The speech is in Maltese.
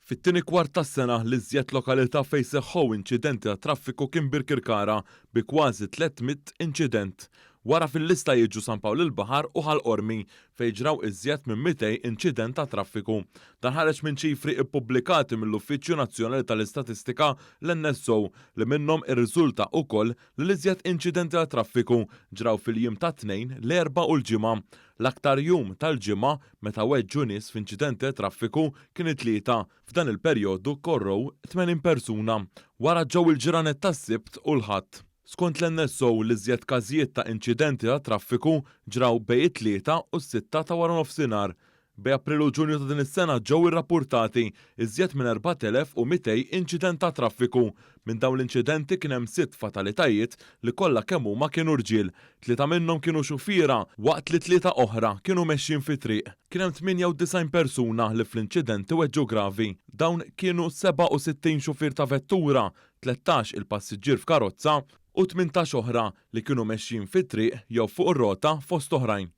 Fit-tieni kwart tas-sena, l-iżjed lokalità fejn seħħew inċidenti tat-traffiku kien Birkirkara bi kważi 300 inċident. Wara fil-lista jiġu San Pawl il-Baħar u Ħal Qormi fejn ġraw iżjed minn 200 inċident tat-traffiku. Dan ħareġ minn ċifri ppubblikati mill-Uffiċċju Nazzjonali tal-Istatistika, l-NSO, li minnhom irriżulta ukoll li l-iżjed inċidenti tat-traffiku ġraw fil-jiem tat-Tnejn, l-Erbgħa u l-Ġimgħa. L-aktar jum tal-ġimgħa meta weġġu nies f'inċidenti tat-traffiku kien it-Tlieta. F'dan il-perjodu korrew 80 persuna. Wara ġew il-ġranet tas-Sibt u l-Ħadd. Skont l-NSO, l-iżjed każijiet ta' inċidenti tat-traffiku ġraw bejn it-Tlieta u s-sitta ta' waranofsinhar. Bejn April u Ġunju ta' din is-sena ġew irrappurtati iżjed minn 4,200 inċident tat-traffiku. Minn dawn l-inċidenti kien hemm sitt fatalitajiet li kollha kemm huma kienu rġiel. Tlieta minnhom kienu xufiera waqt li tlieta oħra kienu mexjin fit-triq. Kien hemm 98 persuna li fl-inċidenti weġġgħu gravi. Dawn kienu 67 xufier ta' vettura, 13 il-passiġġier f'karozza u 18 oħra li kienu mexjin fit-triq jew fuq ir-rota fost oħrajn.